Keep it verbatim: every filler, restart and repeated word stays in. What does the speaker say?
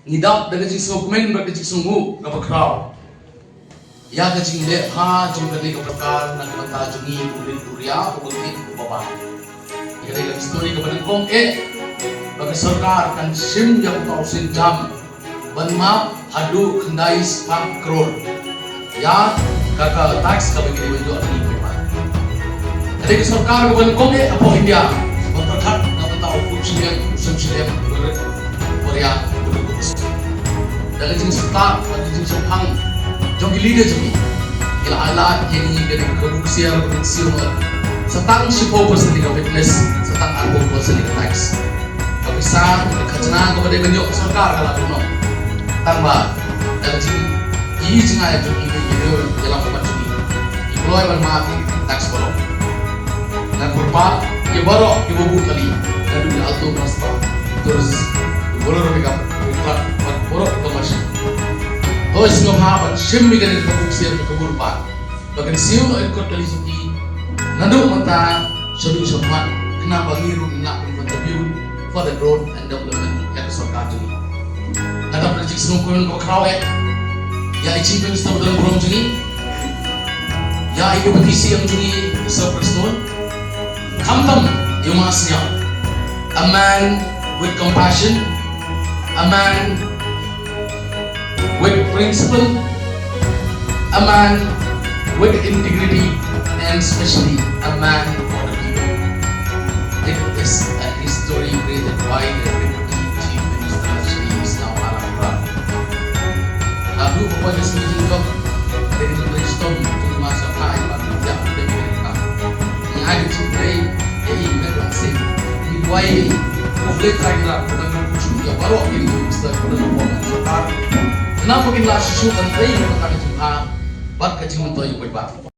Ngi dap da ka jingsngewkmen bad ka jingsngewnguh kaba khraw ïa ka jingleh bha jong kane ka pyrkhat na ka bynta jong ngi u rit u ria, u bakit u babha. Ïa kane ka histori kaba nyngkong eh ba ka sorkar kan shim ïa uta u sienjam ban map haduh khyndai spah klur ïa ka, ka tax kaba ngi dei ban ïoh na ngi paidbah. Ka dei ka sorkar kaba nyngkong eh hapoh India ba pyrkhat na ka bynta u khun shiliang, u seng shiliang, u rit u ria, u duk u bsut. Da ka jingstad bad ka jingshemphang jong ki leader jong ngi, ki la ailad ïa ngi ka dei ka khabu ksiar ba kan siew noh sa tang shiphew percent ïa ka fitness, sa tang arphew percent ïa ka tax. Ka pisa, ka khajna kaba dei ban ïoh ka sorkar ka la dep noh. Tang ba da ka jingïohi jngai jong ngi, ngi ïoh ïalam ka jong ngi, ngi kloi ban mad tax baroh. Ngan kyrpad ïa baroh kiba buh kali, naduh ïa Alto, Mazda, Taurus, Bolero pickup, Wingtruck bad baroh ki commercial, to sngewbha ban shim ïa kane ka khabu ksiar, ka khabu rympei ba kan siew noh ïa ka kot kali jong ki naduh mynta shaduh shakhmat, khnang ba ngi ruh ngin lah ban contribute for the growth and development ïa ka sorkar jong ngi. Nga dap da ka jingsngewkmen kaba khraw eh ïa i Chief Minister ba don burom jong ngi, ïa i Deputy C M jong ngi, Mister Prestone, khamtam ïa u Mah Sniawbhalang, a man with compassion, a man with principle, a man with integrity, and especially a man for the people. It is a history created by the Deputy Chief Minister, Shri Sniawbhalang Dhar. Haduh ba poi ka sngi jong ka, ka dei ka jingshitom jong i Mah Sniawbhalang Dhar, i Mah Sniawbhalang Dhar. Ngi ai ka jingkhublei ïa i, ngi ai ka jingkhublei ïa i. Ngi duwai ïa i, khublei Trai Kynrad, ba don ka jingkhublei ïa baroh ïa i, Mister, ba don ka jingkhublei ïa i. Khnang ba kin lah shuh shuh ban trei ïa ka jingbha bad ka jingmyntoi ïa u paidbah.